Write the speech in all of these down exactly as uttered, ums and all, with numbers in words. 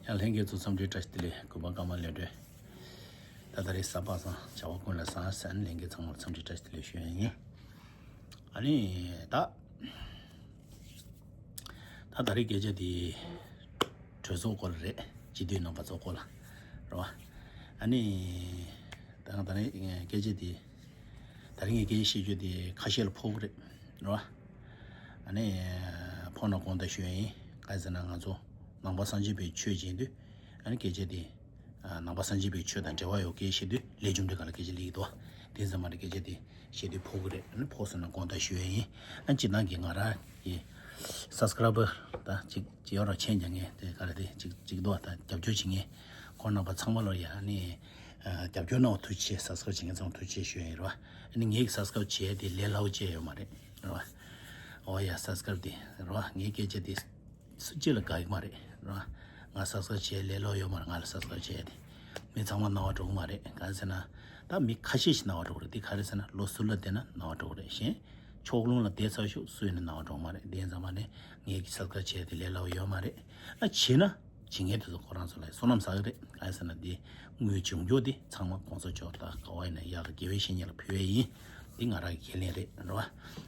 ཡང་ལྷན་རྒྱས་ཚོ་འཚམས་འདྲི་བཀྲ་ཤིས་བདེ་ལེགས། གུས་པ་ཀརྨ་ལེགས་བཀྲ། ད་ད་རེས་གཟའ་པ་སངས་བྱ་བ་ཀུན་ལ་བཟང་ཟེར་ནས་ལྷན་རྒྱས་ཚང་མར་འཚམས་འདྲི་བཀྲ་ཤིས་བདེ་ལེགས་ཞུ་ཡ་ཡིན། ཨ་ནི་ད་ད་ད་རེས་སྐད་ཆ་དེ་གྲོས་ཚོགས་སྐོར་རེད། སྤྱི་འཐུས་རྣམ་པ་ཚོ་སྐོར་ལ་རེད་བ། ཨ་ནི་ད་ད་རེས་སྐད་ཆ་དེ་ད་རེས་ངས་སྐད་ཆ་བཤད་རྒྱུ་དེ་ཁ་ཤས་ལ་ཕོག་གི་རེད་རེད་བ། ཨ་ནི་ཕོག་ན་དགོངས་དག་ཞུ་ཡ་ཡིན། གང་ཡིན་ཟེར་ན་ང་ཚོ་ནང་པ་སངས་རྒྱས་པའི་ཆོས་བྱེད་དུས་ཨ་ནི་སྐད་ཆ་དེ་ནང་པ་སངས་རྒྱས་པའི་ཆོས་དང་འབྲེལ་བ་ཡོད་སྐད་བཤད་དུས་ལས་རྒྱུ་འབྲས་སྒང་ལ་སྐད་ཆ་སླེབས་ཀྱི་འདུག་དེ་ཙམ་མ་རེད། སྐད་ཆ་དེ་བཤད་དུས་ཕོག་གི་རེད། ཨ་ནི་ཕོག་སོང་ན་དགོངས་དག་ཞུ་ཡ་ཡིན། ཨ་སྤྱིར་བཏང་གི་ང་རང་གི་སབ་སི་ཀ་རའི་བར་ད་ཅིག་ཅིག་ཡོད་ར་མཁྱེན་རྒྱ་ངས་དེ་ག་རེ་དེ་ཅིག་ཅིག་འདུག་ད་རྒྱབ་སྐྱོར་བྱེད་མཁན་ཁོང་རྣམ་པ་ཚང་མ་ལ་ཡ་ཨ་ནི་རྒྱབ་སྐྱོར་གནང་བ་ཐུགས་རྗེ་ཆེ། སབ་སི་ཀ་རའི་བྱེད་མཁན་ཚང་མ་ཐུགས་རྗེ་ཆེ་ཞུ་ཡ་ཡིན་ར། ཨ་ནི་ངས་སབ་སི་ཀ་རའི་བྱེད་ཡ་དེ་ལས་སླ་བོ་ཅིག་ཡོད་མ་རེད་ར། ཨོ་ཡ་སབ་སི་ཀ་རའི་དེ་ར་ངའི་སྐད་ཆ་དེ་སུ་གཅིག་ལ་དགའ་གི་མ་རེད་ར། ང་སབ་སི་ཀ་རའི་བྱེད་ལས་སླ་བོ་ཡོད་མ་རེད། ང་ལ་སབ་སི་ཀ་རའི་བྱེད་ཡ་དེ་མི་ཚང་མ་རྣ་བ་འགྲོ་གི་མ་རེད། གང་ཟེར་ན་ད་མི་ཁ་ཤས་ཤིག་རྣ་བ་འགྲོ་གི་རེད། དེ་ག་རེ་ཟེར་ན་ལོ་ཟུར་ལ་བསྡད་ན་རྣ་བ་འགྲོ་གི་རེད། གཞན་ཕྱོགས་ལྷུང་ལ་བསྡད་ཚར་ཤོག་སུ་ཡིན་ན་རྣ་བ་འགྲོ་གི་མ་རེད། དེ་ཡིན་ཙང་མ་ནས་ངས་ཀྱི་སབ་སི་ཀ་རའི་བྱེད་ཡ་དེ་ལས་སླ་བོ་ཡོད་མ་རེད། ཨ་བྱེད་ན་བྱེད་མཁན་དེ་ཚོ་ཁོ་རང་ཚོ་ལ་བསོད་ནམས་བསགས་ཀྱི་རེད། གང་ཟེར་ན་དེ་དངུལ་བྱུང་རྒྱུ་དེ་ཚང་མ་གོང་ས་མཆོག་དང་ག་བ་ཡིན་ན་ཡག་གི་དགེ་བའི་བཤེས་གཉེན་ལ་ཕུལ་བ་ཡིན། འདི་ང་རང་གི་ཁས་ལེན་རེད་རེད་བ།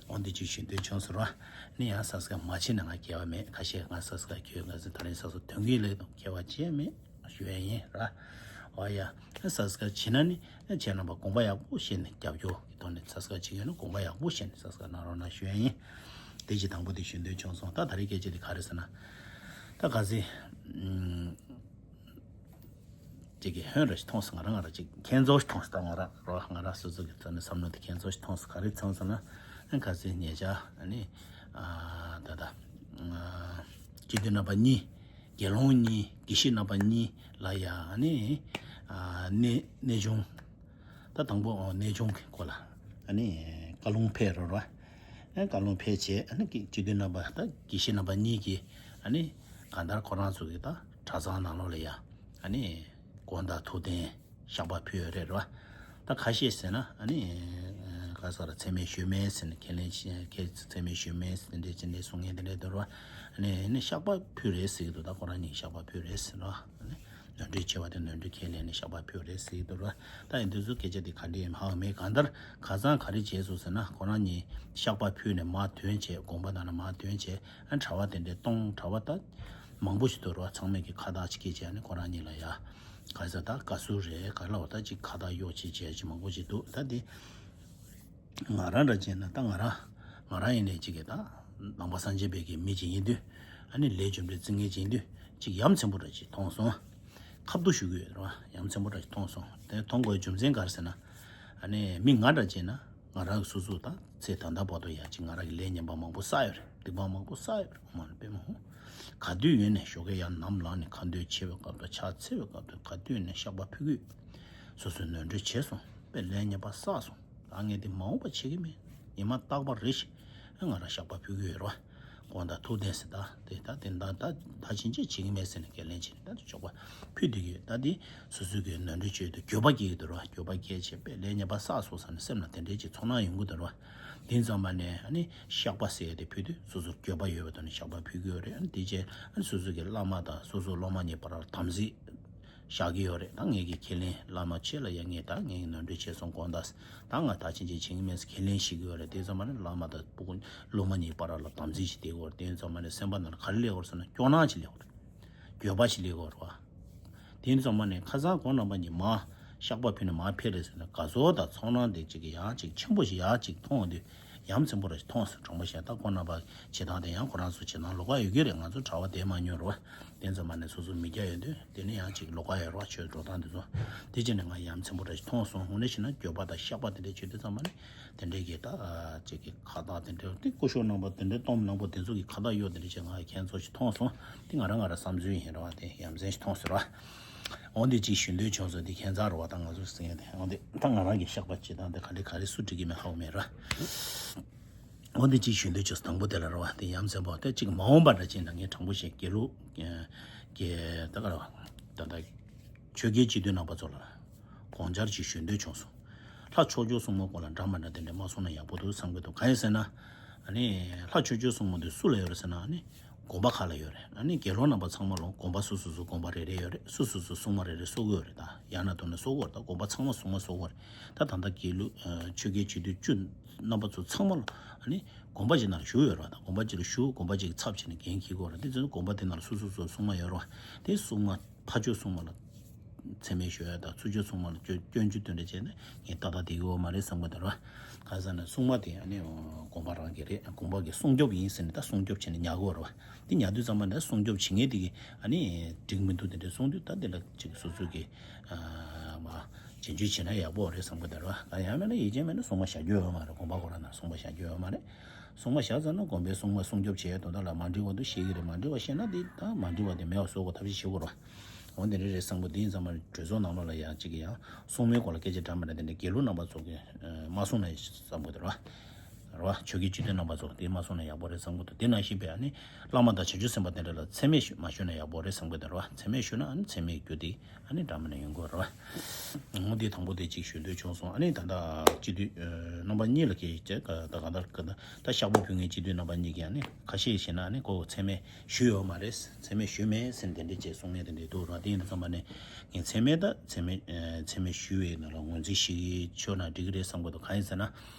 འོ་འདི་ཅིག་ཞུ་འདོད་བྱུང་སོང་རེད་བ། ནི་ཡང་སབ་སི་ཀ་རའི་མ་བྱེད་ན་ང་སྐྱེ་བ་མེད། ཁ་ཤས་ང་སབ་སི་ཀ་རའི་ཁྱོད་ང་ཚོ་ད་རིང་སབ་སི་ཀ་རའི་དོན་གྱི་ལས་དང་སྐྱེ་བ་བྱེད་མེད་ཞུ་ཡ་ཡིན་རེད་བ། འོ་ཡ། སབ་སི་ཀ་རའི་བྱེད་ན་ནི་ཁྱེད་རྣམ་པ་དགོངས་པ་ཡག་པོ་བཞེས་ནས་རྒྱབ་སྐྱོར་གྱི་ཐོག་ནས་སབ་སི་ཀ་རའི་བྱེད་ཡོད་ན་དགོངས་པ་ཡག་པོ་བཞེས་ནས་སབ་སི་ཀ་རའི་གནང་རོགས་གནང་ཞུ་ཡ་ཡིན། དེ་གཅིག་དང་པོ་དེ་ཞུ་འདོད་བྱུང་སོང་། ད་ད་རེས་སྐད་ཆ་དེ་ག་རེ་ཟེར་ན། ད་ག་ཚོད། ཅིག་གི་ཧོན་ར་ཞིག་མཐོང་སོང་། ང་རང་ང་རང་ཅིག་ཁྱེད་ཚོ་ཞིག་མཐོང་སོང་། ད་ང་རང་རོ་ང་རང་སོ་སོ་གི་ཐོག་ནས་བསམ་བློ་དེ་ཁྱེད་ཚོ་ཞིག་མཐོང་སོང་། ག་རེ་མཐོང་སོང་ན་ཨ་ག་ཚོད་ཉེ་ཆར་ཨ་ནི་ཨ་ད་ད་ཨ་སྤྱི་འཐུས་རྣམ་པ་གཉིས། དགེ་སློང་གཉིས། དགེ་བཤེས་རྣམ་པ་གཉིས་ལ་ཡ་ཨ་ནི་ཨ་གནས་གནས་ཆུང་། ད་དང་པོ་ཨོ་གནས་ཆུང་གི་སྐོར་ལ་ཨ་ནི་བཀའ་ལུང་ཕེབས་རོ་ར། ཨ་བཀའ་ལུང་ཕེབས་བྱས་ཨ་ནི་སྤྱི་འཐུས་རྣམ་པ་ད་དགེ་བཤེས་རྣམ་པ་གཉིས་ཀྱིས་ཨ་ནི་གང་ལྟར་ཁོ་རང་ཚོ་གི་ད་གྲྭ་ཚང་ནང་ལོགས་ལ་ཡ་ཨ་ནི་དགོངས་དག་ཐུགས་རྟེན་བཤགས་པ་ཕུལ་ཡོད་རེད་རོ། ད་ཁ་ཤས་ཟེར་ན་ཨ་ནི་ག་ས་ར་མཚན་སྨད་ཞུས་མེད་ཟེར་ནས་ཁས་ལེན་ཁས་མཚན་སྨད་ཞུས་མེད་ཟེར་འདྲ་ཅི་འདྲ་གསུང་མཁན་དེ་འདྲ་འདུག་རོ། ཨ་ནི་ཨ་ནི་བཤགས་པ་ཕུལ་རེད་ཟེར་གི་འདུག་ད་ཁོ་རང་གཉིས་བཤགས་པ་ཕུལ་རེད་ཟེར་རོ། ཨ་ནི། ནོར་འཁྲུལ་ཆེ་བ་དེ་ནོར་འཁྲུལ་ཁས་ལེན་ནས་བཤགས་པ་ཕུལ་རེད་ཟེར་གྱི་འདུག་ར། ད་ཡིན་དུས་ཚོད་སྐད་ཆ་དེ་ག་འདྲ་ཡིན་ཧ་གོ་མེད། གང་ལྟར་ཁ་སང་ག་རེ་བྱས་སོང་ཟེར་ན་ཁོ་རང་གཉིས་བཤགས་པ་ཕུལ་ནས་མར་ཐོན་བྱས་དགོན་པ་ནང་ལ་མར་ཐོན་བྱས་ཨ་གྲྭ་པ་དེ་འདྲས་གཏོང་གྲྭ་པ་ད་མང་པོ་ཞིག་འདུག་ར། ཚང་མས་ཀྱི་ཁ་བཏགས་ཅིག་སྐྱེས་བྱས་ནས་ཁོ་རང་གཉིས་ལ་ཡ་ག་ས་ད་བཀའ་ཟུར་རེད་ག་ལ་བ་ད་ཅིག་ཁ་བཏགས་གཡོག་ཅིག་བྱས་ཅིག་མང་པོ་ཞིག་འདུག་ད་དེ། ང་རང་འདྲ་བྱས་ན་ད་ང་རང་ང་རང་ཡིན་ནའི་གཅིག་གི་ད་ནང་པ་སངས་རྒྱས་པའི་གི་མི་གཅིག་ཡིན་དུས་ཨ་ནི་ལས་རྒྱུ་འབྲས་བརྩི་མཁན་གཅིག་ཡིན་དུས་གཅིག་ཡ་མཚན་པོ་འདྲ་ཅིག་མཐོང་སོང་། ཁ་བསྡུ་ཞུ་གི་ཡོད་རེད་བ། ཡ་མཚན་པོ་འདྲ་ཅིག་མཐོང་སོང་། དེ་མཐོང་དགོས་རྒྱུ་མཚན་ག་རེ་ཟེར་ན་ཨ་ནི་མི་ང་འདྲ་བྱས་ན་ང་རང་གི་སོ་སོ་ད་ཚེ་ད་ལྟ་བར་དུ་ཡ་གཅིག་ང་རང་གི་ལས་ངན་པ་མང་པོ་བསགས་ཡོད་རེད། སྡིག་པ་མང་པོ་བསགས་ཡོད་རེད། ཨོ་མ་ལ་པད་མ་ཧོ། ག་དུས་ཡོད་ནས་ཞོགས་ཀས་ཡར་ནམ་ལངས་ནས་ཁ་འདོན་བྱེད་པའི་སྐབས་དང་ཕྱག་འཚལ་བའི་སྐབས་དང་ག་དུས་ནས་བཤགས་པ་ཕུལ་གི་ཡོད། སོ་སོས་ནོར་འཁྲུལ་བྱས་སོང་པས་ལས་ངན་པ་བསགས་སོང་། ད་ངས་དེ་མ་འོངས་པ་བྱེད་ཀྱི་མེད། ཉི་མ་རྟག་པར་རེ་ཞིག་ང་རང་བཤགས་པ་ཕུལ་གྱི་ཡོད་རེད་བ། དགོངས་དག་ཐུགས་བདེན་ཟེར་ད་དེ་ད་དེ་ད་ད་ད་ཕྱིན་ཆད་བྱེད་ཀྱི་མེད་ཟེར་ནས་ཁས་ལེན་བྱས་ནས་ད་དེ་ཆོག་པ་ཕུལ་བསྡད་ཀྱི་ཡོད། ད་དེ་སོ་སོའི་གི་ནོར་འཁྲུལ་བྱས་དུས་འགྱོད་པ་སྐྱེ་གི་འདུག་རེད་བ། འགྱོད་པ་སྐྱེས་བྱས་པས་ལས་ངན་པ་བསགས་སོང་ཟེར་ནས་སེམས་ལ་དེ་འདྲའི་ཅིག་ཚོར་སྣང་ཡོང་གི་འདུག་རེད་བ། དེ་ཙམ་པ་ནས་ཨ་ནི་བཤགས་པ་ཟེར་ཡ་དེ་ཕུལ་དུས་སོ་སོར་འགྱོད་པ་ཡོད་པའི་ཐོག་ནས་བཤགས་པ་ཕུལ་གྱི་ཡོད་རེད། ཨ་ནི་དེ་རྗེས་ཨ་ནི་སོ་སོ་གི་བླ་མ་དང་སོ་སོ་སློབ་མ་གཉིས་བར་ལ་དམ་ཚིག་བཞག་གི་ཡོད་རེད། ད་ངེད་ཀྱི་ཁས་ལེན་བླ་མ་ཆེ་ལ་ཡ་ངས་ད་ངས་ནོར་འཁྲུལ་བྱས་སོང་དགོངས་དག་ད་ང་ད་ཕྱིན་ཆད་བྱེད་ཀྱི་མེད་ཟེར་ཁས་ལེན་ཞིག་ཡོད་རེད། དེ་ཙམ་པ་ནི་བླ་མ་དང་སྤུ་གུ་སློབ་མ་གཉིས་བར་ལ་དམ་ཚིག་ཞིག་དེ་གོ་རེད། དེ་ཙམ་པ་ནི་སེམས་པ་ནང་ལ་ག་རེ་སླེབས་ཡོད་རེད་ཟེར་ན་སྐྱོ་སྣང་ཞིག་སླེབས་ཡོད་རེད། འགྱོད་པ་ཞིག་སླེབས་ཡོད་རེད་བ། དེ་ཙམ་པ་ནི་ཁ་སང་ཁོང་རྣམ་པ་གཉིས་མ་བཤགས་པ་ཕུལ་ནས་མ་ཕེབས་རེད་ཟེར་ན་དགའ་ཚོར་དང་ཚོར་སྣང་དེ་གཅིག་གི་ཡང་གཅིག་ཆེན་པོ་ཞིག་ཡང་གཅིག་མཐོང་དུས་ཡ་མཚན་པོ་ར་ཞིག་མཐོང་སོང་། དྲང་པོ་བཤད་ན་ད་ཁོང་རྣམ་པ་བྱེད་སྟངས་དེ་ཡང་ཁོ་རང་ཚོ་བྱེད་སྟངས་ལོགས་ཀ་ཡོད་ཀྱི་རེད། ང་ཚོ་གྲྭ་པ་བསྡད་མ་མྱོང་རེད་བ། དེ་ཙམ་པ་ནས་སོ་སོ་མི་སྐྱ་ཡོད་དུས་དེ་ནས་ཡང་ཅིག་ལོགས་ཀ་ཡོད་རེད་བ། ཆོས་འགྲོ་སྟངས་དེ་ཚོ། དེ་བྱས་ནས་ང་ཡ་མཚན་པོ་འདྲ་ཞིག་མཐོང་སོང་། དངོས་གནས་བཤད་ན་འགྱོད་པ་དང་བཤགས་པ་དེ་འདྲ་བྱེད་དུས་ཙམ་པ་ནས་དེ་འདྲའི་གི་ད་ཅིག་གི་ཁ་བཏགས་དེ་འདྲ་དེ་སྐུ་ཞབས་རྣམ་པ་དེ་འདྲ་སྟོབས་རྣམ་པ་དེ་ཚོ་གི་ཁ་བཏགས་གཡོག་དེ་འདྲ་བྱས་ང་ཡ་ཁྱེད་ཚོ་ཞིག་མཐོང་སོང་། དེ་ང་རང་ང་རང་བསམ་ཚུལ་ཡིན་རེད་བ། དེ་ཡ་མཚན་ཞིག་མཐོང་ཟེར་བ། འོ་འདི་ཅིག་ཞུ་འདོད་བྱུང་སོང་། དེ་ཁྱེད་ཚོ་རེད་བ། ད་ང་ཚོ་ཟེར་མཁན་དེ་འོ་འདི་ད་ང་རང་གི་བཤགས་པ་བྱེད་སྟངས་དེ་ག་འདྲ་ག་རེ་སུ་འགྲིག་གི་མེད་ཧ་གོ་མེད་ར། འོ་འདི་ཅིག་ཞུ་འདོད་བྱུང་སོང་། དང་པོ་དེ་ལ་རེད་བ། དེ་ཡ་མཚན་པོ་དེ་ཅིག་མ་འོངས་པ་འདྲ་ཅིག་ད་ངས་དྲང་པོ་བཤད། དགེ་ལུགས་དགེ་ད་ག་རེད་བ། ད་ད། ཆོས་རྒྱལ་སྤྱི་འཐུས་རྣམ་པ་ཚོ་ལ་དགོངས་འཆར་ཅིག་ཞུ་འདོད་བྱུང་སོང་། ལྷ་ཕྱོགས་བཅུའི་སྲུང་མ་སྐོར་ལ་འདྲ་མི་འདྲ་དེ་འདྲ་མ་གསུངས་ན་ཡག་པོ་འདུག་བསམ་གྱི་འདུག་གང་ཡིན་ཟེར་ན། ཨ་ནི་ལྷ་ཕྱོགས་བཅུའི་སྲུང་མ་དེ་སུ་ལ་ཡོད་རེད་ཟེར་ན། ཨ་ནི་ དགོན་པ་ཁག་ལ་ཡོད་རེད། ཨ་ནི་དགེ་སློང་རྣམ་པ་ཚང་མ་ལ་དགོན་པ་སོ་སོ་སོ་དགོན་པ་རེ་རེ་ཡོད་རེད། སོ་སོ་སོ་སྲུང་མ་རེ་རེ་གསོ་གི་ཡོད་རེད། ད་ཡང་ན་དོ་ན་གསོ་གི་ཡོད་རེད། ད་དགོན་པ་ཚང་མ་སྲུང་མ་གསོ་གི་ཡོད་རེད། ད་ད་ལྟ་དགེ་ལུགས་ཆོས་རྒྱལ་སྤྱི་འཐུས་བཅུ་རྣམ་པ་ཚོ་ཚང་མ་ལ་ཨ་ནི་དགོན་པ་ཅིག་ནང་ལ་བཞུགས་ཡོད་རེད་བ། ད་དགོན་པ་ཅིག་ལ་བཞུགས། དགོན་པ་ཅིག་གི་ཚབ་བྱས་ནས་འགན་འཁྱེར་གི་ཡོད་རེད། དེ་ཚོ་དགོན་པ་དེ་ནང་ལ་སོ་སོ་སོ་སྲུང་མ་ཡོད་རེད་བ། དེ་སྲུང་མ་ཕ་ཆོས་སྲུང་མ་ལ་མཚན་སྨད་ཞུ་ཡ་དང་ཚུར་ཕྱོགས་སྲུང་མ་ལ་སྐྱོན་སྐྱོན་བརྗོད་དེ་འདྲ་བྱས་ན་ངས་ཏག་ཏག་བསྡད་ཀྱི་ཡོད་མ་རེད་བསམ་གི་འདུག་ར། གང་ཟེར་ན་སྲུང་མ་དེ་ཨ་ནི་དགོན་པ་རང་གི་རེད། དགོན་པ་གི་སྲུང་སྐྱོབ་ཡིན་ཟེར་ནས་ད་སྲུང་སྐྱོབ་བྱས་ནས་ཉར་གི་ཡོད་རེད་བ། དེ་ཉར་དུས་ཙམ་པ་ནས་སྲུང་སྐྱོབ་བྱེད་མཁན་དེ་གི་ཨ་ནི་འགྲིག་མི་འདུག་དེ་འདྲ་གསུངས་དུས་ད་དེ་ལ་ཅིག་སོ་སོ་གི་མ་རྗེས་འཇུག་བྱས་ན་ཡག་པོ་རེད་བསམ་གི་འདུག་ར། ད་ཡང་མིན་ན་ཡིད་ཆེས་མེད་ན་སྲུང་མ་བཞག་རྒྱུ་ཡོད་མ་རེད། དགོན་པ་ཁོ་རང་ནང་སྲུང་མ་བཞག་རྒྱུ་ཡོད་མ་རེད། སྲུང་མ་བཞག་ཚར་ན་དགོན་པའི་སྲུང་མ་སྲུང་སྐྱོབ་བྱེད་ཡ་དོན་དག་ལ་མ་འགྲིག་པ་འདུག་ཤེས་ཀྱི་རེད། མ་འགྲིག་པ་ཤེས་ན་དེ་ད་མ་འགྲིག་པ་དེ་མེད་པ་བཟོ་དགོས་ཐབས་ཤེས་བྱེད་དགོས་རེད་བ། འོ་དེ་འདྲ་རེད་བསམ་གི་འདུག་དེ་ཡིན་ཙང་མ་གྲོས་ཚོགས་ནང་ལོགས་ལ་ཡང་གཅིག་གི་ཡང་སྲུང་མའི་སྐོར་ལ་སྐད་ཆ་དྲན་པ་ན་དེ་འདྲ་དགེ་ལུགས་རྣམ་པ་ཚོ་གི་མ་གསུངས་ན་བསམ་གི་འདུག་ར། རེད་བ། ཆོས་ཀྱི་སྤྱི་འཐུས་རྣམ་པ་ཚོ་དེ་མ་གསུངས་ན་ཡག་པོ་རེད་བསམ་གི་འདུག་དེ་ནང་བཞིན་པའི་ཨ་ནི་བླ་མ་དང་བྱང་ཆུབ་སེམས་དཔའ་དེ་འདྲ་ལ་མཚན་སྨད་ཞུ་མ་ཞུས་ན་ཡག་པོ་རེད་བསམ་གི་འདུག་ར་བ། མཚན་སྨད་ཞུས་ན་ཨ་ནི་མཚན་སྨད་རྒྱུ་དེ་ཨ་ནི་འདྲ་མིན་ན་ཡོང་གི་རེད་བ། འོ་དེ་དང་པོ་དེ་གཅིག་ཞུ་འདོད་བྱུང་སོང་། ཨ་ནི་ད་ལྟ་སྤྱི་འཐུས་རྣམ་པ་གཉིས་ལ་གལ་ཆེ་ད་གང་ལྟར་གང་ལྟར་ད་ཤག་པོ་ཕུལ་མཁན་སྤྱི་འཐུས་རྣམ་པ་གཉིས་ཀྱིས་ཨ་ནི་ཁ་ཤས་ཤིག་ན་ཨ་ནི་ཁོ་མཚན་སྨད་ཞུས་ཡོད་མ་རེད། མཚན་སྨད་ཞུས་མེད་ཟེར་དེ་འདྲ་བྱས་གསུང་མཁན་དེ་འདྲ་འདུག་ར། དེ་ཡིན་དུས་ཙམ་པ་ནས་ངས་མཚན་སྨད་ད་མཚན་སྨད་མཚན་སྨད་ཞུས་པའི་ནང་ལ་ངོས་འཛིན་ཞིག་ཆོག་ན་འགྲིག་གི་རེད་བསམ་གི་འདུག་གང་ཡིན་ཟེར་ན།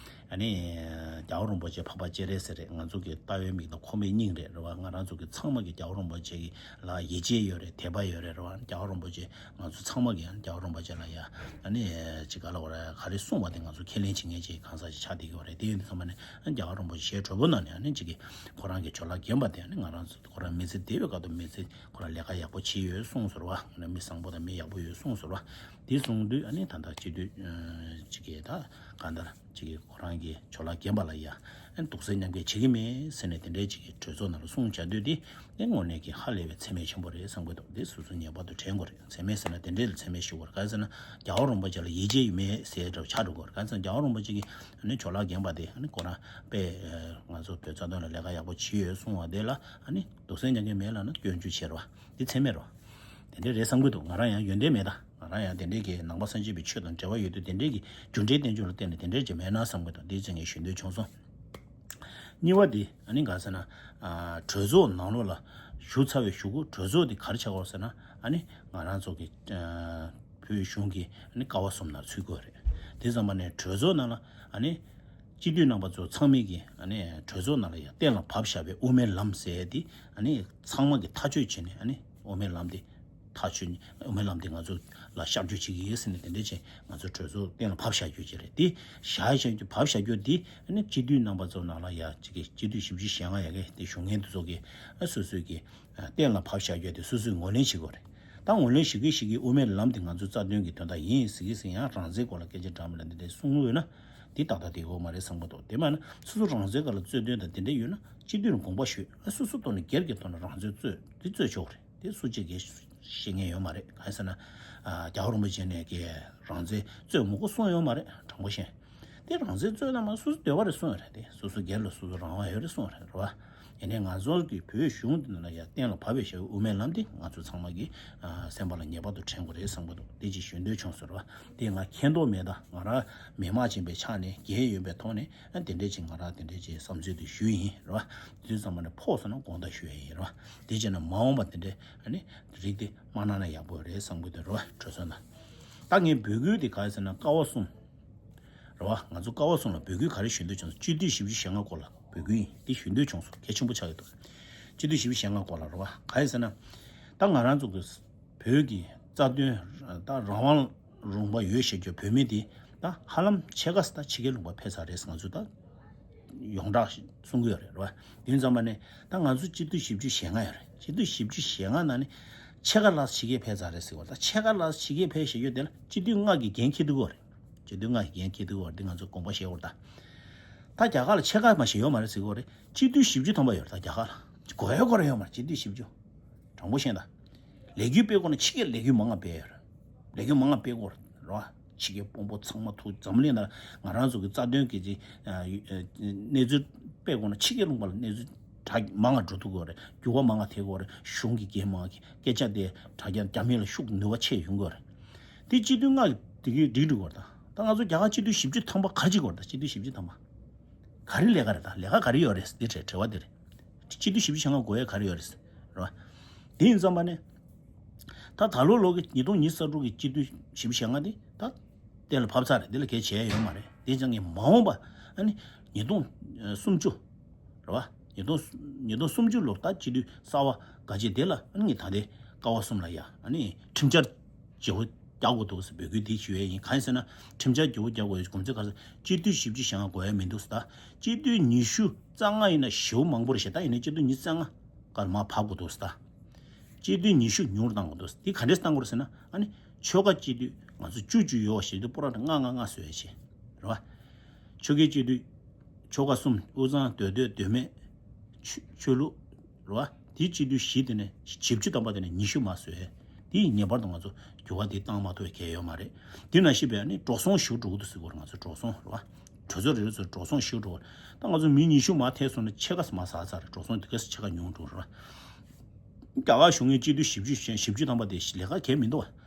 ཨ་ནི་རྒྱལ་བ་རིན་པོ་ཆེ་འཕགས་པ་སྤྱན་རས་གཟིགས་རེད། ང་ཚོ་གི་ལྟ་བའི་མིག་དང་ཁོག་པའི་སྙིང་རེད། རེད་བ། ང་རང་ཚོ་གི་ཚང་མ་གི་རྒྱལ་བ་རིན་པོ་ཆེ་གི་ལ་ཡིད་ཆེས་ཡོད་རེད། དད་པ་ཡོད་རེད། རེད་བ། རྒྱལ་བ་རིན་པོ་ཆེ་ང་ཚོ་ཚང་མ་གི་ཡང་རྒྱལ་བ་རིན་པོ་ཆེ་ལ་ཡ་ཨ་ནི་ཅི་ག་ལ་བ་རེད། ག་རེ་གསུངས་པ་དེ་ང་ཚོ་ཁས་ལེན་བྱེད་མཁན་ཅིག་གང་ཟག་ཅིག་ཆགས་བསྡད་ཀྱི་ཡོད་རེད། དེ་ཡིན་དུས་ཙམ་པ་ནས་རྒྱལ་བ་རིན་པོ་ཆེ་ཞལ་དྲོན་པོ་ནང་ནས་ཨ་ནི་ཅིག་གི་ཁོ་རང་གི་ཇོ་ལགས་རྒན་པ་དེ་ཨ་ནི་ང་རང་ཚོ་ཁོ་རང་མི་ཚེ་འདས་པའི་སྐབས་དུ་མི་ཚེ་ཁོ་རང་ལས་ཀ་ཡག་པོ་བྱས་ཡོད་གསུངས་སོང་རེད་བ། མི་བཟང་པོ་དང་མི་ཡག་པོ་ཡོད་གསུངས་སོང་རེད་བ། དེ་གསུངས་དུས་ཨ་ནི་ད་ལྟ་སྤྱི་འཐུས་ཅིག་གིས་ད་གང་ལྟར་ཅིག་གིས་ཁོ་རང་གི་ཇོ་ལགས་རྒན་པ་ལ་ཡ་ཨ་ནི་སྡུག་སེལ་མཉམ་སྐྱེད་བྱེད་ཀྱི་མེད་ཟེར་ནས་དེ་འདྲའི་ཅིག་གིས་གྲོས་ཚོགས་ནང་ལ་གསུང་བྱ་དུས་དེ་ཨ་ནི་དངོས་གནས་ཀྱི་ཧ་ལས་པའི་མཚན་སྨད་ཆེན་པོ་རེད་བསམ་གྱི་འདུག་དེ་སོ་སོ་ངེས་པར་དུ་དྲན་དགོས་རེད། མཚན་སྨད་ཟེར་ན་དེ་འདྲའི་ལ་མཚན་སྨད་ཞུ་དགོས་རེད། གང་ཟེར་ན་རྒྱལ་བ་རིན་པོ་ཆེ་ལ་ཡིད་ཆེས་ཡོད་མེད་ཟེར་འདྲ་བོ་ཆགས་འགྲོ་གི་རེད། གང་ཟེར་ན་རྒྱལ་བ་རིན་པོ་ཆེ་གིས་ཨ་ནི་ཇོ་ལགས་རྒན་པ་དེ་ཨ་ནི་ཁོ་རང་དཔེ་ང་ཚོ་བོད་རྩ་དོན་ལ་ལས་ཀ་ཡག་པོ་བྱས་ཡོད་གསུངས་པ་དེ་ལ་ཨ་ནི་སྡུག་སེལ་མཉམ་སྐྱེད་མེད་ལབ་ན་སྐྱོན་བརྗོད་བྱེད་རེད་བ། འདི་མཚན་སྨད་རེད་བ། དེ་འདྲའི་རེད་བསམ་གྱི་འདུག་ང་རང་ཡང་ཡོན་ཏན་མེད་ད། ང་རང་ཡང་དེ་འདྲའི་གི་ནང་པ་སངས་རྒྱས་པའི་ཆོས་དང་འབྲེལ་བ་ཡོད་དུས་དེ་འདྲའི་གི་རྒྱུ་འབྲས་བསྟན་བཅོས་ལ་བརྟེན་ནས་དེ་འདྲའི་ཅིག་མེད་ན་བསམ་གྱི་འདུག་འདི་ཅིག་ངས་ཞུ་འདོད་བྱུང་སོང་། གཉིས་པ་དེ་ཨ་ནི་གང་ཟེར་ན། ཨ་གྲོས་ཚོགས་ནང་ལོགས་ལ་ཞུགས་ཚར་བའི་གཞུག་གུ་གྲོས་ཚོགས་དེ་ག་རེ་བྱ་དགོས་ཟེར་ན། ཨ་ནི་ང་རང་ཚོ་གི་ཨ་བོད་གཞུང་གི་ཨ་ནི་ཀ་བ་གསུམ་ནང་ཚུད་དགོས་རེད། དེ་ཙམ་པ་ནས་གྲོས་ཚོགས་ནང་ལ་ཨ་ནི་སྤྱི་འཐུས་རྣམ་པ་ཚོ་ཚང་མས་ཀྱི་ཨ་ནི་གྲོས་ཚོགས་ནང་ལ་ཡང་གཏན་ལ་ཕབ་བཞག་པའི་དབུ་མའི་ལམ་ཟེར་ཡ་དེ་ཨ་ནི་ཚང་མ་གི་ཐག་གཅོད་བྱས་ནས་ཨ་ནི་དབུ་མའི་ལམ་དེ་ཐག་ཆོད་ནས་དབུ་མའི་ལམ་དེ་ང་ཚོ་ལ་ཤར་བསྐྱོད་བྱེད་ཀྱི་ཡོད་ཟེར་ནས་དེ་འདྲ་བྱས་ང་ཚོ་གྲོས་ཚོགས་གཏན་ལ་ཕབ་བཞག་རྒྱུ་ཅིག་རེད། དེ་བཞག་བཞག་རྒྱུ་ཕབ་བཞག་རྒྱུ་དེ་ཨ་ནི་སྤྱི་འཐུས་རྣམ་པ་ཚོ་ནང་ལ་ཡ་ཅིག་གི་སྤྱི་འཐུས་བཞི་བཅུ་ཞེ་ལྔ་ཡ་གི་དེ་བཞུགས་མཁན་དེ་ཚོ་གི་ཨ་སོ་སོའི་གི་ཨ་གཏན་ལ་ཕབ་བཞག་རྒྱུ་དེ་སོ་སོས་ངོས་ལེན་བྱེད་དགོས་རེད། ད་ངོས་ལེན་ཞུ་གི་ཞུ་གི་དབུ་མའི་ལམ་དེ་ང་ཚོའི་རྩ་དོན་གྱི་དོན་དག་ཡིན་ཟེར་གི་ཟེར་ཡང་རང་བཙན་སྐོར་ལ་སྐད་ཆ་དྲང་མོ་ལ་འདི་འདྲ་གསུང་གི་ཡོད་ན་འདི་ཏག་ཏག་དེ་གོ་མ་རེད་བསམ་གི་འདུག་དེ་མ་ན་སོ་སོ་རང་བཙན་སྐོར་ལ་རྩོད་དོན་དང་དེ་འདྲ་ཡོད་ན་སྤྱི་འཐུས་ལ་དགོངས་པ་ཞུས། ཨ་སོ་སོ་ཐོག་ནས་སྒེར་གྱི་ཐོག་ནས་རང་བཙན་རྩོད་དེ་རྩོད་ཆོག་རེད། དེ་སུ་གཅིག་གིས་ཤེས་མཁན་ཡོད་མ་རེད། གང་ཡིན་ཟེར་ན། ཨ་རྒྱལ་བ་རིན་པོ་ཆེ་ནས་ཀྱི་རང་བཙན་རྩོད་མི་དགོས་གསུངས་ཡོད་མ་རེད། དྲང་པོ་བཤད། དེ་རང་བཙན་རྩོད་ན་མ་སོ་སོ་འདོད་པ་རེད་གསུངས་ཡོད་རེད། དེ་སོ་སོ་སྒེར་ལ་སོ་སོ་རང་དབང་ཡོད་རེད་གསུངས་ཡོད་རེད། རེད་བ། ཡིན་ནའི་ང་ཚོ་གི་བོད་གཞུང་འདི་ནང་ལ་ཡ་གཏན་ལ་ཕབ་པའི་ཞབས་དབུ་མའི་ལམ་དེ་ང་ཚོ་ཚང་མ་གི་ཨ་སེམས་པ་ལ་ངེས་པར་དུ་དྲན་དགོས་རེད་བསམ་གི་འདུག་དེ་ཅིག་ཞུ་འདོད་བྱུང་སོང་། རེད་བ། དེ་ང་མཁྱེན་རྟོགས་མེད། ད་ང་རང་མི་མང་ཆེན་པོའི་ཕྱག་ནས་རྒན་ཡོད་པའི་ཐོག་ནས་ཨ་དེ་འདྲས་ཅིག་ང་རང་དེ་འདྲས་ཅིག་བསམ་ཚུལ་དེ་ཞུས་ཡིན། རེད་བ། དུས་ཙམ་པ་ནས་ཕོག་སོང་ན་དགོངས་དག་ཞུ་ཡ་ཡིན། རེད་བ། དེ་བྱས་ན་མ་འོངས་པ་དེ་འདྲས་ཨ་ནི་རིགས་དེ་མ་གནང་ན་ཡག་པོ་རེད་བསམ་གི་འདུག་རེད་བ། གྲོས་ཚོགས་ནང་། ད་ངས་འབོད་སྐུལ་དེ་ག་རེ་ཟེར་ན་ཀ་བ་གསུམ། རེད་བ། ང་ཚོ་ཀ་བ་གསུམ་ལ་འབོད་སྐུལ་ག་རེ་ཞུ་འདོད་བྱུང་སོང་། སྤྱི་འཐུས་བཞི་བཅུ་ཞེ་ལྔ་སྐོར་ལ་འབོད་སྐུལ་ཡིན། དེ་ཞུ་འདོད་བྱུང་སོང་། གལ་ཆེན་པོ་ཆགས་ཀྱི་འདུག་སྤྱི་འཐུས་བཞི་བཅུ་ཞེ་ལྔ་སྐོར་ལ་རེད་བ། ག་རེ་ཟེར་ན། ད་ང་རང་ཚོ་གི་བོད་ཀྱི་རྩ་དོན་ད་རང་དབང་ལུང་པ་ཡོད་ཞེས་བརྗོད་བོད་མི་དེ་ད་ཧ་ལམ་ཕྱེད་ཀ་ད་ཕྱི་རྒྱལ་ལུང་པ་ཕེབས་ཚར་རེད། ང་ཚོས་ད་ཡོངས་གྲགས་གསུང་གི་ཡོད་རེད། རེད་བ། དེ་ཙམ་པ་ནས་ད་ང་ཚོ་སྤྱི་འཐུས་བཞི་བཅུ་ཞེ་ལྔ་ཡོད་རེད། སྤྱི་འཐུས་བཞི་བཅུ་ཞེ་ལྔ་ནང་ནས་ཕྱེད་ཀ་ལྷག་ཕྱི་རྒྱལ་ཕེབས་ཚར་རེད་ཟེར་བ། ད་ཕྱེད་ཀ་ལྷག་ཕྱི་རྒྱལ་ཕེབས་བཞག་ཡོད་དེ་ལ་སྤྱི་འཐུས་ལྔ་གི་འགན་འཁྱེར་ཐུབ་ཀྱི་ཡོད་རེད། སྤྱི་འཐུས་ལྔ་གི་འགན་འཁྱེར་ཐུབ་ཀྱི་ཡོད་རེད། འདི་ང་ཚོ་དགོངས་པ་བཞེས་དགོས་རེད། ད་ད་རྒྱ་གར་ལ་ཕྱེད་ཀ་མ་ཞིག་ཡོད་མ་རེད་ཟེར་གྱི་ཡོད་རེད། སྤྱི་འཐུས་བཞི་བཅུ་ཐམ་པ་ཡོད་རེད། ད་རྒྱ་གར་ལ་དགོས་ཡ་དགོས་ར་ཡོད་མ་རེད། སྤྱི་འཐུས་བཞི་བཅུ། དྲང་པོ་བཤད་ན། ལས་འགུལ་སྤེལ་དགོས་ན་ཕྱི་རྒྱལ་ལས་འགུལ་མང་ང་སྤེལ་ཡོད་རེད། ལས་འགུལ་མང་ང་སྤེལ་དགོས་རེད་བ། ཕྱི་རྒྱལ་དཔོན་པོ་ཚང་མ་ཐུག་འཛམ་གླིང་ནང་ང་རང་ཚོ་གི་རྩ་དོན་གི་ཅིག་གནས་ཚུལ་སྤེལ་དགོས་ན་ཕྱི་རྒྱལ་ལུང་པ་ལ་གནས་ཚུལ་དྲ་མང་ང་འགྲོ་ཐུབ་དགོས་རེད། འགྱུར་བ་མང་ང་ཐེབས་དགོས་རེད། གཞུང་གི་འགན་མང་ང་སྐད་ཆ་དེ་དྲ་རྒྱ་རྒྱ་མི་ལ་ཤུགས་ནུས་པ་ཆེ་ཡོང་དགོས་རེད། དེ་སྤྱི་འཐུས་ལྔ་དེ་གི་སྒྲིག་འགྲིག་དགོས་རེད། ད་ད་ང་ཚོ་རྒྱ་གར་སྤྱི་འཐུས་བཞི་བཅུ་ཐམ་པ་ག་རེ་བྱེད་དགོས་རེད། ད་སྤྱི་འཐུས་བཞི་བཅུ་ཐམ་པ་ག་རེ་ལས་ཀ་རེད། ད་ལས་ཀ་ག་རེ་ཡོད་རེད། དེ་དྲི་དྲི་བ་དེ་རེད། སྤྱི་འཐུས་བཞི་བཅུ་ཞེ་ལྔ་དགོས་ཡ་ག་རེ་ཡོད་རེད། རེད་བ། དེ་ཡིན་ཙམ་པ་ནས། ད་ད་ལོ་ལོ་གི་ཉིས་སྟོང་ཉི་ཤུ་རྩ་དྲུག་གི་སྤྱི་འཐུས་བཞི་བཅུ་ཞེ་ལྔ་དེ་ད་གཏན་ལ་ཕབ་ཚར་རེད། འདི་ལ་གལ་བྱས་ཡོད་མ་རེད། དེ་ཙང་ངས་མ་འོངས་པ་ཨ་ནི་ཉིས་སྟོང་སུམ་ཅུ། རེད་བ། ཉིས་སྟོང་ཉིས་སྟོང་སུམ་ཅུ་ལོར་ད་སྤྱི་འཐུས་གསར་པ་ག་ཅིག་དེ་ལ་ཨ་ནི་ངས་ད་ལྟའི་ཀ་བ་གསུམ་ལ་ཡ་ཨ་ནི་ཁྲིམས་འཆར་བརྗེ་པོ་རྒྱག་དགོས་འདུག་ཟེར་འབོད་སྐུལ་དེ་ཞུ་ཡས་ཡིན། གང་ཡིན་ཟེར་ན་ཁྲིམས་འཆར་བརྗེ་པོ་རྒྱག་དགོས་ཡས་དགོངས་ཚུལ་ག་རེ་ཟེར། སྤྱི་འཐུས་བཞི་བཅུ་ཞེ་ལྔ་དགོས་ཡས་མི་འདུག་ཟེར། ད་སྤྱི་འཐུས་ཉི་ཤུ་རྩ་ལྔ་ཡིན་ན་ཞེ་པོ་མང་པོ་རེད་ཤག་ད་ཡིན་ན་སྤྱི་འཐུས་ཉི་ཤུ་རྩ་ལྔ་ག་ལ་མར་ཕབ་དགོས་འདུག་ཟེར། ད་སྤྱི་འཐུས་ཉི་ཤུ་ཉུང་རུ་བཏང་དགོས་འདུག་ཟེར། དེ་ག་འདྲས་བཏང་དགོས་རེད་ཟེར་ན་ཨ་ནི་ཆོལ་ཁ་སྤྱི་འཐུས་ང་ཚོ་བཅུ་བཅུ་ཡོད་པ་ཞིག་དུ་པོ་ར་ལྔ་ལྔ་ལྔ་བཟོས་ཡས་བྱས། རེད་བ། ཆོལ་ཁའི་སྤྱི་འཐུས། ཆོལ་ཁ་གསུམ་དབུས་གཙང་མདོ་སྟོད་མདོ་སྨད། ཆོས་ཆོས་ལུགས། རེད་བ། དེའི་སྤྱི་འཐུས་བཞི་དེ་ནས་བཞི་བཅུ་ཐམ་པ་དེ་ནས་ཉི་ཤུ་མར་བཟོས། དེ་ཡིས་ངེས་པར་དུ་ང་ཚོ་འགྱུར་བ་དེ་བཏང་མ་ཐུབ་པའི་གལ་ཡོད་མ་རེད། དེ་ནང་བཞིན་པའི་ཨ་ནི་འགྲོ་སོང་ཞེ་པོ་འགྲོ་གི་འདུག་ཟེར་གོ་ང་ཚོ་འགྲོ་སོང་རེད་བ། གྲོས་ཚོགས་རེ་རེ་ཚོ་འགྲོ་སོང་ཞེ་པོ་འགྲོ་བ། ད་ང་ཚོ་མི་ཉི་ཤུ་མར་ཐེབས་སོང་ན་ཕྱེད་ཀ་མར་ཟག་ཚར་རེད། འགྲོ་སོང་དེ་ག་ས་ཕྱེད་ཀ་ཉུང་འགྲོ་རེད་བ། རྒྱ་གར་གཞུང་གི་སྤྱི་འཐུས་བཞི་བཅུ་བཞི་བཅུ་ཐམ་པ་དེ་ལས་ཀ་གལ་མི་འདུག་བ།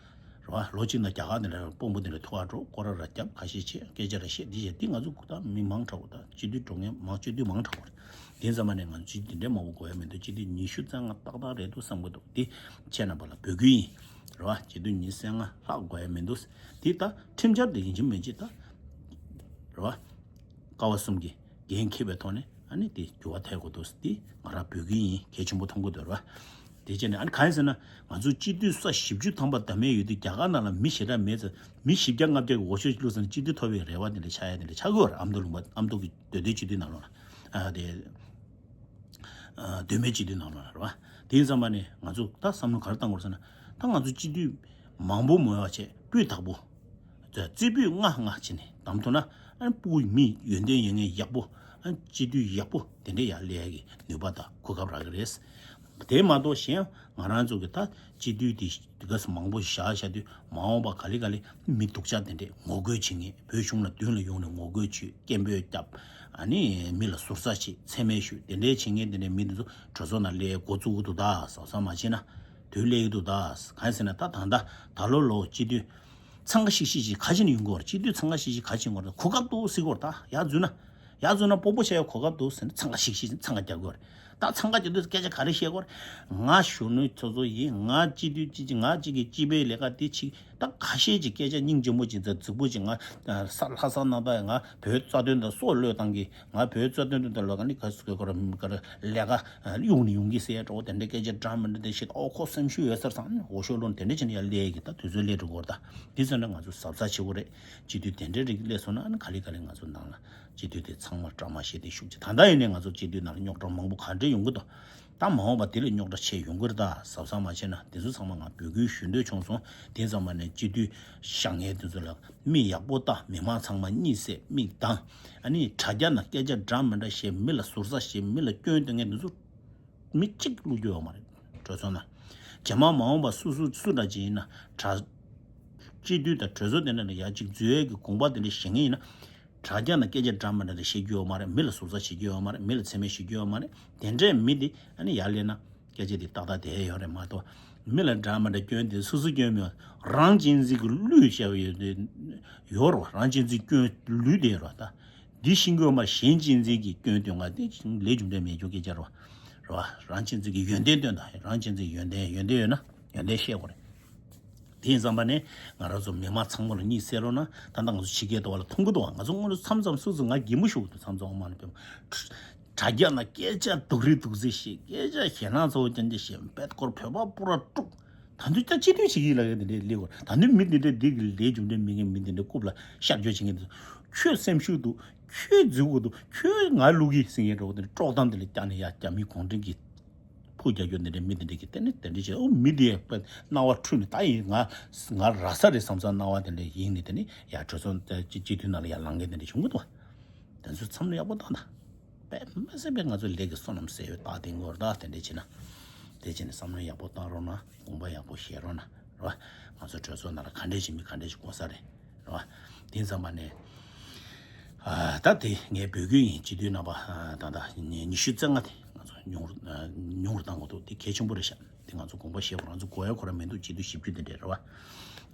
རེད་བ། ལོ་གཅིག་ནང་རྒྱ་གར་འདི་འདྲ་དཔོན་པོ་འདི་འདྲ་ཐུག་པ་འགྲོ། སྐོར་ར་ར་རྒྱབ། ཁ་ཤས་བྱེད། སྐད་ཆ་ར་བཤད། འདི་བྱེད། འདི་ང་ཚོ་ད་མི་མང་དྲགས་པོ། ད་སྤྱི་འཐུས་འགྲོ་མཁན་མང་། སྤྱི་འཐུས་མང་དྲགས་པོ་རེད། དེ་ཙམ་པ་ནས་ང་ཚོ་སྤྱི་འཐུས་འདི་འདྲའི་མང་པོ་དགོས་ཡ་མི་འདུག་སྤྱི་འཐུས་ཉི་ཤུ་རྩ་ལྔ་ཏག་ཏག་རེད་འདུག་བསམ་གི་འདུག་འདི་ཁྱེད་རྣམ་པ་ལ་འབོད་སྐུལ་ཡིན། རེད་བ། སྤྱི་འཐུས་ཉི་ཤུ་རྩ་ལྔ་ལྷག་དགོས་ཡ་མི་འདུག་འདི་ད་ཁྲིམས་འཆར་འདི་ཡིན་གཅིག་མིན་གཅིག་ད། རེད་བ། ཀ་བ་གསུམ་གྱི་འགན་འཁྱེར་བའི་ཐོག་ནས་ཨ་ནི་དེ་འགྱུར་བ་ཐེབས་དགོས་འདུག་འདི་ང་རང་འབོད་སྐུལ་ཡིན། གལ་ཆེན་པོ་མཐོང་གི་འདུག་རེད་བ། དེ་བྱས་ནས་ཨ་ནི་གང་ཡིན་ཟེར་ན། ང་ཚོ་སྤྱི་འཐུས་ས་བཞི་བཅུ་ཐམ་པ་བདམས་ཡས་ཡོད་དུས་རྒྱ་གར་ནང་ལ་མི་ཞེ་དྲག་མེད་ཙང་། མི་བཞི་བརྒྱ་ལྔ་བརྒྱ་གི་འོས་ཤོག་བླུགས་ཙང་སྤྱི་འཐུས་ཐོབ་པའི་རེ་བ་དེ་འདྲ་ཆགས་ཡ་དེ་འདྲ་ཆགས་ཀྱི་ཡོད་རེད། ཨ་མདོ་ལུང་པ། ཨ་མདོ་གི་མདོ་སྟོད་སྤྱི་འཐུས་ནང་ལོགས་ལ། ཨ་དེ། ཨ་མདོ་སྨད་སྤྱི་འཐུས་ནང་ལོགས་ལ་རེད་བ། དེ་ཡིན་ཙམ་པ་ནས་ང་ཚོ་ད་བསམ་བློ་ག་རེ་བཏང་དགོས་རེད་ཟེར་ན། ད་ང་ཚོ་སྤྱི་འཐུས་མང་པོ་མ་ཡོང་བ་བྱས། སྤུས་དག་པོ། རྩེ་ཕུད་ལྔ་ལྔ་བྱས་ནས་བདམས་ཐུབ་ན། ཨ་ཕྲུ་གུ་མི་ཡོན་ཏན་ཡོད་མཁན་ཡག་པོ། ཨ་སྤྱི་འཐུས་ཡག་པོ་དེ་འདྲ་ཡར་སླེབས་ཡ་གི་ནུས་པ་དང་གོ་སྐབས་རག་གི་རེད། དེ་མ་གཏོགས་གཞན་ང་རང་ཚོ་གི་ད་སྤྱི་འཐུས་དེ་དེ་ག་ས་མང་པོ་བཞག་བཞག་དུས། མ་འོངས་པ་ག་ལེ་ག་ལེ་མི་སྡུག་ཅག་དེ་འདྲས་ངོ་རྒོལ་བྱེད་མཁན། བོད་གཞུང་ལ་མདུན་ལ་ཡོང་ནས་ངོ་རྒོལ་བྱེད། སྐད་འབོད་རྒྱབ། ཨ་ནི་མི་ལ་ཟུར་ཟ་བྱེད། མཚན་སྨད་ཞུ། དེ་འདྲས་བྱེད་མཁན་དེ་འདྲས་མི་དེ་ཚོ་གྲོས་ཚོགས་ནང་སླེབས་འགོ་བཙུགས་ཀྱི་འདུག་ད། གཟབ་གཟབ་མ་བྱས་ན། དུས་སླེབས་ཀྱི་འདུག་ད། གང་ཡིན་ཟེར་ན་ད་ད་ད་ལོ་ལོ་སྤྱི་འཐུས་འཚང་ཁ་ཤིག་ཤིག་ཅིག་ག་ཅི་ནས་ཡོང་གི་ཡོད་རེད། སྤྱི་འཐུས་འཚང་ཁ་ཤིག་ཤིག་ག་ཅི་ཡོང་གི་ཡོད་རེད། གོ་སྐབས་འདུག་ཟེར་གི་ཡོད་རེད། ད་ཡར་འཛུལ་ན། ཡར་འཛུལ་ན་སྤོ་སྤོ་བྱས་ཡ་གོ་སྐབས་འདུག་ཟེར་ནས་འཚང་ཁ་ཤིག་ཤིག་ཅིག་འཚང་ཁ་རྒྱག་གི་ཡོད་རེད། ད་འཚང་ཁ་རྒྱག་དུས་སྐད་ཆ་ག་རེ་བཤད་གི་ཡོད་རེད། ང་གཞོན་ནུ་ཚོ་ཚོ་ཡིན། ང་སྤྱི་འཐུས་ཅི་ཅི། ང་གཅིག་གི་སྤྱི་པའི་ལས་ཀ་དེ་ཅིག་ད་ཁ་ཤས་ཅིག་སྐད་ཆ་སྙིང་རྗེ་མོ་ཅིག་འཛིན་རྫིག་པོ་ཅིག་ང་ས་ལྷ་ས་ནང་ད་ང་བོད་རྩ་དོན་དང་སྲོག་བློས་བཏང་གི། ང་བོད་རྩ་དོན་དང་ལོག་ག་ནི་ག་ཟེར་གོ་ར་ག་ར་ལས་ཀ་གཡུག་ནས་ཡོང་གི་ཟེར་འགྲོ། དེ་འདྲའི་སྐད་ཆ་འདྲ་མི་འདྲ་དེ་བཤད། ཨོ་ཁོ་སེམས་ཤུགས་ཡོད་ས་རེད་བསམ་ནས་འོས་ཤོག་བླུགས་ནས་དེ་འདྲ་བྱས་ནས་ཡར་སླེབས་ཀྱི། ད་དུས་ཚོད་སླེབས་འགྲོ་གི་ཡོད་རེད། ད་དེ་ཚོ་ནི་ང་ཚོ་གཟབ་གཟབ་བྱེད་དགོས་རེད། སྤྱི་འཐུས་དེ་འདྲའི་རིགས་སླེབས་སོང་ན་ཨ་ནི་ག་ལེ་ག་ལེ་ང་ཚོ་ནང་ལ་སྤྱི་འཐུས་དེ་ཚང་མ་བཀྲ་མ་ཤིས་དེ་ཤུགས་ཆེ། ད་ལྟ་ཡིན་ནའི་ང་ཚོ་སྤྱི་འཐུས་ནང་ལ་རྙོག་དྲ་མང་པོ་ག་འདྲས་ཡོང་གི་འདུག་ད་མ་འོངས་པ་དེ་ལས་རྙོག་དྲ་ཆེ་ཡོང་གི་རེད། ད་གཟབ་གཟབ་མ་བྱས་ན། དེ་ཚོ་ཚང་མ་ང་འབོད་སྐུལ་ཞུ་འདོད་བྱུང་སོང་། དེ་ཙམ་པ་ནས་སྤྱི་འཐུས་བཞེངས་མཁན་དེ་ཚོ་ལ་མིག་ཡག་པོ་ལྟ། མི་མང་ཚང་མ་གཉིད་སད། མིག་གདངས། ཨ་ནི་དྲ་རྒྱ་ནང་སྐད་ཆ་འདྲ་མི་འདྲ་བཤད། མི་ལ་ཟུར་ཟ་བྱེད། མི་ལ་སྐྱོན་སྟོན་མཁན་དེ་ཚོ་མི་གཅིག་བླུག་རྒྱུ་ཡོད་མ་རེད། གྲོས་ཚོགས་ནང་། རྗེས་མ་མ་འོངས་པ་སུ་སུ་སུ་འདྲ་ཅིག་ཡིན་ན། དྲ་སྤྱི་འཐུས་དང་གྲོས་ཚོགས་དེ་འདྲ་ལ་ཡ་གཅིག་འཛུལ་ཡས་ཀྱི་དགོངས་པ་དེ་འདྲ་བཞེས་མཁན་ཡིན་ན། དྲ་རྒྱ་ནང་སྐད་ཆ་འདྲ་མི་འདྲ་དེ་བཤད་རྒྱུ་ཡོད་མ་རེད། མི་ལ་ཟུར་ཟ་བྱེད་རྒྱུ་ཡོད་མ་རེད། མི་ལ་མཚན་སྨད་ཞུ་རྒྱུ་ཡོད་མ་རེད། དེ་འདྲའི་མི་དེ་ཨ་ནི་ཡར་སླེབས་ན་སྐད་ཆ་དེ་ཏག་ཏག་བསྡད་ཡོད་རེད་མ་གཏོགས། མི་ལ་འདྲ་མི་འདྲ་སྐྱོན་དེ་སུ་སུ་སྐྱོན་མེད། རང་གཅེས་འཛིན་གྱི་ལུས་བཤད་པ་ཡོད་དེ་ཡོད་རེད་བ། རང་གཅེས་འཛིན་སྐྱོན་ལུས་དེ་ཡོད་རེད་བ། ད་འདི་ཤེས་དགོས་མ། གཞན་གཅེས་འཛིན་གྱི་སྐྱོན་སྟོན་ག་དེ་ལས་རྒྱུ་འབྲས་མེད་རྒྱུ་སྐད་ཆ་རེད་བ། རེད་བ། རང་གཅེས་འཛིན་གྱི་ཡོན་ཏན་སྟོན་དང་། རང་གཅེས་འཛིན་ཡོན་ཏན་ཡོན་ཏན་ཡོད་ན་ཡོན་ཏན་བཤད་དགོས་རེད། དེ་ཡིན་ཙམ་པ་ནས་ང་རང་ཚོ་མི་མང་ཚང་མ་ལ་གཉིད་སད་རོགས་གནང་། ད་ལྟ་ང་ཚོ་ཕྱི་རྒྱལ་དུ་བ་ལ་མཐོང་གི་འདུག་བ། ང་ཚོ་སྔོན་ལ་མཚམས་མཚམས་སུ་སུ་ང་གད་མོ་ཤོར་གི་འདུག་མཚམས་མཚམས་ཨོ་མ་ནི་པེ་མ་དྲ་རྒྱ་ན་སྐད་ཆ་སྡུག་རི་སྡུག་ཚིག་བཤད། སྐད་ཆ་ཞེད་སྣང་ཚ་བོ་ཅན་ཅན་བཤད། དཔེ་སྐོར་བོད་པ་སྤུ་ར་དཀྲུག་ད་དུང་ཅག་སྤྱི་འཐུས་བྱེད་ཀྱི་ལ་ཡོད་དེ་འདྲའི་ལས་སྐོར། ད་དུང་མི་འདི་འདྲའི་འདི་གི་ལས་རྒྱུ་འབྲས་མེད་མཁན་མི་འདི་འདྲའི་རྐུབ་ལ་ཤར་སྐྱོར་བྱེད་མཁན་འདི་ཚོ། ཁྱོད་སེམས་ཤུགས་འདུག་ཁྱོད་རྫི་བོ་འདུག་ཁྱོད་ང་བླུག་གི་ཟེར་མཁན་འདྲ་བོ་དེ་འདྲ་དཀྲོག་གཏམ་དེ་ལ་བཀྱག་ནས་ཡ་རྒྱ་མི་གུང་ཁྲན་གྱི་ཕུགས་རྒྱག་རྒྱུ་འདི་འདྲའི་མི་འདི་འདྲ་གི་དེ་ནི་དེ་འདྲ་བྱས། ཨོ་མི་འདི་ཡ་དཔེ་སྣང་བ་འཁྲུལ་ནས། ད་ཡིན་ང་ང་ར་ས་རེད་བསམ་བསམ་སྣང་བ་དེ་འདྲ་ཡིན་ནས། དེ་ནི་ཡ་གྲོས་ཚོགས་སྤྱི་འཐུས་ནང་ལ་ཡ་ལངས་མཁན་དེ་འདྲ་བྱུང་གི་འདུག་དེ་ཚོ་བསམ་བློ་ཡག་པོ་བཏང་ད། དཔེ་མི་སྲིད་པའི་ང་ཚོ་ལས་ཀྱི་བསོད་ནམས་ཟད་ཡོད་རྟགས་དེ་ངོ་རྟགས་དེ་འདྲ་བྱས་ན། དེ་བྱས་ནས་བསམ་བློ་ཡག་པོ་བཏང་རོགས་གནང་། དགོངས་པ་ཡག་པོ་བཞེས་རོགས་གནང་། རེད་བ། ང་ཚོ་གྲོས་ཚོགས་ནང་ལ་ག་འདྲས་ཅིག་མི་ག་འདྲས་ཅིག་དགོས་ས་རེད། རེད་བ། དེ་ཙམ་པ་ནས། ཨ་ད་དེ་ངའི་འབོད་སྐུལ་ཡིན། སྤྱི་འཐུས་རྣམ་པ། ཨ་ད་ད་ཉི་ཉི་ཤུ་རྩ་ལྔ་དེ་ང་ཚོ་ཉུང་རུ་ཨ་ཉུང་རུ་བཏང་དགོས་འདུག་དེ་གལ་ཆེན་པོ་རེད་ཤག་དེ་ང་ཚོ་དགོངས་པ་བཞེས་དགོས། ང་ཚོ་དགོས་ཡ་ཁོ་རང་མི་འདུག་སྤྱི་འཐུས་བཞི་བཅུ་དེ་འདྲས་རེད་བ།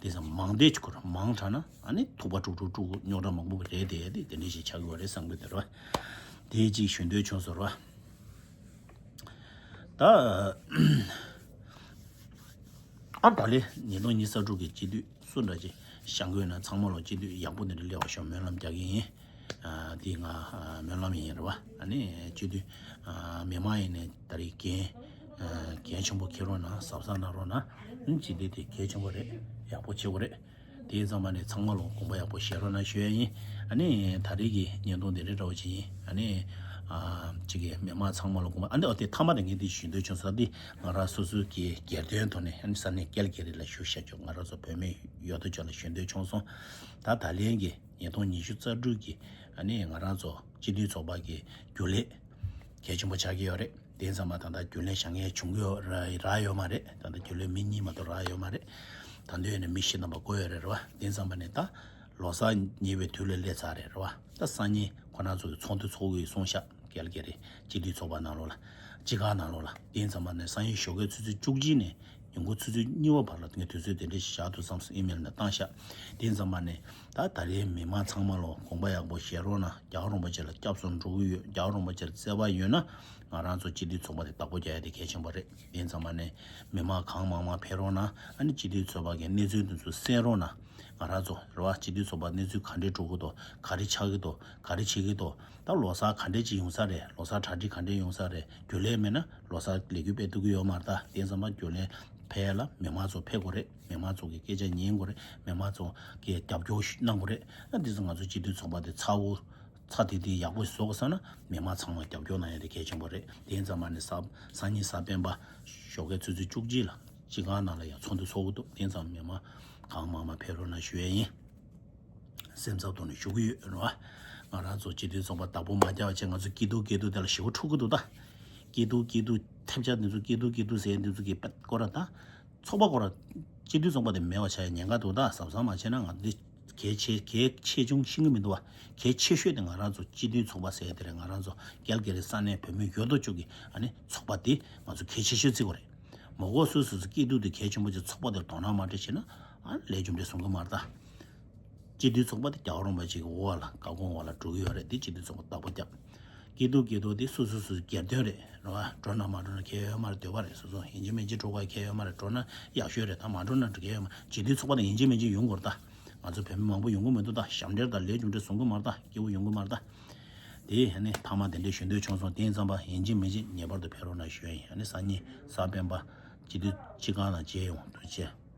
དེ་ཙམ་མང་དེ་ཁོ་རང་མང་དྲགས་ན་ཨ་ནི་ཐུག་པ་དཀྲུག་དཀྲུག་དཀྲུག་རྙོག་དྲ་མང་པོ་རེད་དེ། དེ་དེ་འདྲས་ཞིག་ཆགས་ཀྱི་བ་རེད་བསམ་གི་འདུག་རེད་བ། དེ་གཅིག་ཞུ་འདོད་བྱུང་སོང་རེད་བ། ད་ཨ་ད་ལས་ཉིས་སྟོང་ཉི་ཤུ་རྩ་དྲུག་གི་སྤྱི་འཐུས་སུ་འདྲ་ཅིག་བཞེངས་དགོས་ན་ཚང་མ་ལོ་སྤྱི་འཐུས་ཡག་པོ་འདི་འདྲ་སླེབས་པ་ཤོག་སྨོན་ལམ་རྒྱག་གི་ཡིན། ཨ་འདི་ང་ཨ་སྨོན་ལམ་ཡིན་རེད་བ། ཨ་ནི་སྤྱི་འཐུས་ཨ་མི་མང་ཡིན་ནས་ད་རེས་འགན་ཨ་གལ་ཆེན་པོ་འཁྱེར་རོགས་གནང་། གཟབ་གཟབ་གནང་རོགས་གནང་། ཨ་ནི་སྤྱི་འཐུས་དེ་གལ་ཆེན་པོ་རེད། ཡག་པོ་བྱེད་དགོས་རེད། དེ་ཡིན་ཙང་མ་ནས་ཚང་མ་ལོ་དགོངས་པ་ཡག་པོ་བཞེས་རོགས་གནང་ཞུ་ཡ་ཡིན། ཨ་ནི་ད་རེས་ཀྱི་བརྙན་ཐུང་འདི་འདྲ་འདྲ་བོ་ཅིག་ཡིན། ཨ་ནི་ཨ་ཅིག་གི་མི་མང་ཚང་མ་ལོ་དགོངས་པ། ཨ་ནི་ཨོ་དེ་མཐའ་མ་དེ་ངས་འདི་ཞུ་འདོད་བྱུང་ས་འདི་ང་རང་སོ་སོའི་གི་སྒེར་དོན་ཐོག་ནས། ཨ་ནི་ས་གནས་ཀལ་གྷི་རི་ལ་བཞུགས་བཞག་ཆོག། ང་རང་ཚོ་བོད་མི་ཡོད་དོ་ཅོག་ལ་ཞུ་འདོད་བྱུང་སོང་། ད་ད་ལན་གྱི་ཉིས་སྟོང་ཉི་ཤུ་རྩ་དྲུག་གི་ཨ་ནི་ང་རང་ཚོ་སྤྱི་འཐུས་ཚོགས་པ་གི་རྒྱུན་ལས་གལ་ཆེན་པོ་ཆགས་ཀྱི་ཡོད་རེད། དེ་ཙམ་མ་ད་ལྟ་རྒྱུན་ལས་བཞེངས་མཁན་བྱུང་གི་ཡོད་ར་རག་ཡོད་མ་རེད། ད་ལྟ་རྒྱུན་ལས་མི་གཉིས་མ་གཏོགས་རག་ཡོད་མ་རེད། ད་དུང་ཡོད་ན་མི་བཞི་ཙམ་པ་བསྐོས་ཡོད་རེད་ར་བ། དེ་ཙམ་པ་ནས་ད་ལོ་གསར་ཉེ་བའི་དུས་ལ་སླེབས་ཚར་རེད་ར་བ། ད་སང་ཉིན་ཁོ་རང་ཚོ་གི་ཚོགས་འདུ་ཚོགས་དགོས་གསུངས་ཤག། ཀལ་གྷི་རི་སྤྱི་འཐུས་ཚོགས་པ་ནང་ལོགས་ལ། སྤྱི་ཁང་ནང་ལོགས་ལ། དེ་ཙམ་པ་ནས་སང་ཉིན་ཞོགས་ཀས་ཆུ་ཚོད་བཅུ་གཅིག་ནས་ཉིན་གུང་ཆུ་ཚོད་གཉིས་པ་བར་ལ་ངས་དུས་ཚོད་དེ་འདྲ་ཞིག་བཞག་འདུག་བསམས་སོང་། ཨི་མེལ་ནང་བཏང་ཤག། དེ་ཙམ་པ་ནས་ད་ད་རེས་མི་མང་ཚང་མ་ལོ་དགོངས་པ་ཡག་པོ་བཞེས་རོགས་གནང་། རྒྱལ་བ་རིན་པོ་ཆེ་ལ་སྐྱབས་སུ་འགྲོ་གི་ཡོད། རྒྱལ་བ་རིན་པོ་ཆེར་བརྩེ་བ་ཡོད་ན་ང་རང་ཚོ་སྤྱི་འཐུས་ཚོགས་པ་དེ་བདག་པོ་རྒྱག་ཡ་དེ་གལ་ཆེན་པོ་རེད། དེ་ཙམ་པ་ནས་མི་མང་གང་མང་མང་ཕེབས་རོགས་གནང་། ཨ་ནི་སྤྱི་འཐུས་ཚོགས་པ་གི་གནས་ཚུལ་འདི་ཚོ་གསན་རོགས་གནང་། ང་རང་ཚོ་རེད་བ། སྤྱི་འཐུས་ཚོགས་པ་གནས་ཚུལ་ག་འདྲས་འགྲོ་གི་འདུག། ག་རེ་ཆགས་ཀྱི་འདུག། ག་རེ་བྱེད་ཀྱི་འདུག། ད་ལོ་གསར་ག་འདྲས་ཅིག་ཡོང་ས་རེད། ལོ་གསར་གྲ་སྒྲིག་ག་འདྲས་ཡོང་ས་རེད། རྒྱུན་ལས་མེད་ན་ལོ་གསར་ལས་འགུལ་སྤེལ་ཐུབ་ཀྱི་ཡོད་མ་རེད། ད་དེ་ཙམ་པ་རྒྱུན་ལས་ཕེབས་ཡ་ལ་མི་མང་ཚོ་ཕེབས་དགོས་རེད། མི་མང་ཚོ་གི་སྐད་ཆ་ཉན་དགོས་རེད། མི་མང་ཚོ་གི་རྒྱབ་སྐྱོར་གནང་དགོས་རེད། ད་འདི་ཚོ་ང་ཚོ་སྤྱི་འཐུས་ཚོགས་པ་དེ་ཚ་བོ་ཚ་དེ་དེ་ཡག་པོ་བཟོ་དགོས་ས་ན་མི་མང་ཚང་མ་རྒྱབ་སྐྱོར་གནང་ཡ་དེ་གལ་ཆེན་པོ་རེད། དེ་ཙམ་པ་ནས་གཟའ་སང་ཉིན་གཟའ་སྤེན་པ་ཞོགས་ཀའི་ཆུ་ཚོད་བཅུ་གཅིག་ལ་སྤྱི་ཁང་ནང་ལ་ཡང་ཚོགས་འདུ་ཚོགས་ཀྱི་འདུག། དེ་ཙམ་མི་མང་གང་མང་མང་ཕེབས་རོགས་གནང་ཞུ་ཡས་ཡིན། སེམས་འཚབ་ཐོག་ནས་ཞུ་གི་ཡོད་རེད་བ། ང་རང་ཚོ་སྤྱི་འཐུས་ཚོགས་པ་བདག་པོ་མ་རྒྱག་བྱས་ང་ཚོ་སྐྱིད་སྡུག་སྐྱིད་སྡུག་དེ་ལ་ཞེ་པོ་འཁྲུག་གི་འདུག་ད། སྐྱིད་སྡུག་སྐྱིད་སྡུག་ཐེབས་ཆག་འདི་ཚོ་སྐྱིད་སྡུག་སྐྱིད་སྡུག་ཟེར་འདི་ཚོ་གི་པད་སྐོར་ར་ད། ཚོགས་པ་སྐོར་ར། སྤྱི་འཐུས་ཚོགས་པ་དེ་མེད་པ་ཆགས་ཡ་ཉེན་ཁ་འདུག། ད་གཟབ་གཟབ་མ་བྱས་ན་ང་འདི་གལ་ཆེ་གལ་ཆེ་ཆུང་ཤེས་ཀྱི་མི་འདུག་བ། གལ་ཆེ་ཤོས་དེ་ང་རང་ཚོ་སྤྱི་འཐུས་ཚོགས་པ་ཟེར་ཡ་དེ་རེད། ང་རང་ཚོ་ཀལ་གྷི་རི་ས་གནས་བོད་མི་ཡོད་དོ་ཅོག་གི་ཨ་ནི་ཚོགས་པ་དེ་ང་ཚོ་གལ་ཆེ་ཤོས་བརྩི་དགོས་རེད། མ་གོ་སོ་སོ་སོ་སྐྱིད་སྡུག་དེ་གལ་ཆེན་པོ་ཅིག་ཚོགས་པ་དེར་དོ་སྣང་མ་སྤྲད་བྱས་ན་ཨ་ལས་རྒྱུ་འབྲས་བཟུང་གི་མ་རེད་ད། སྤྱི་འཐུས་ཚོགས་པ་དེ་རྒྱལ་བ་རིན་པོ་ཆེ་གི་འོག་ལ་བཀའ་དགོངས་འོག་ལ་འགྲོ་གི་ཡོད་རེད། དེ་སྤྱི་འཐུས་ཚོགས་པ་བདག་པོ་རྒྱབ། སྐྱིད་སྡུག་སྐྱིད་སྡུག་དེ་སོ་སོ་སོའི་སྒེར་དོན་རེད་རེད་བ། འགྲོ་ན་མ་འགྲོ་ན་ཁྱད་ཡོད་མ་རེད། འདོད་པ་རེད། སོ་སོ་ཡིན་གཅིག་མིན་གཅིག་འགྲོ་དགོས་ཁྱད་ཡོད་མ་རེད། འགྲོ་ན་ཡག་ཤོས་རེད། ད་མ་འགྲོ་ན་ཁྱད་ཡོད་མ་རེད། སྤྱི་འཐུས་ཚོགས་པ་དེ་ཡིན་གཅིག་མིན་གཅིག་ཡོང་དགོས་རེད་ད། ང་ཚོ་བོད་མི་མང་པོ་ཡོང་གི་མི་འདུག་ད། ཞབས་འདྲེན་དང་ལས་རྒྱུ་འབྲས་བཟུང་གི་མ་རེད་ད། སྐྱིད་པོ་ཡོང་གི་མ་རེད་ད། དེ་ཨ་ནི་མཐའ་མ་དེ་འདྲའི་ཞུ་འདོད་བྱུང་སོང་། དེ་ཙམ་པ་ཡིན་གཅིག་མིན་གཅིག་ངེས་པར་དུ་ཕེབས་རོགས་གནང་ཞུ་ཡ་ཡིན། ཨ་ནི་སང་ཉིན་གཟའ་སྤེན་པ་སྤྱི་འཐུས་སྤྱི་ཁང་ལ་མཇལ་ཡོང་། ཐུགས་རྗེ་ཆེ།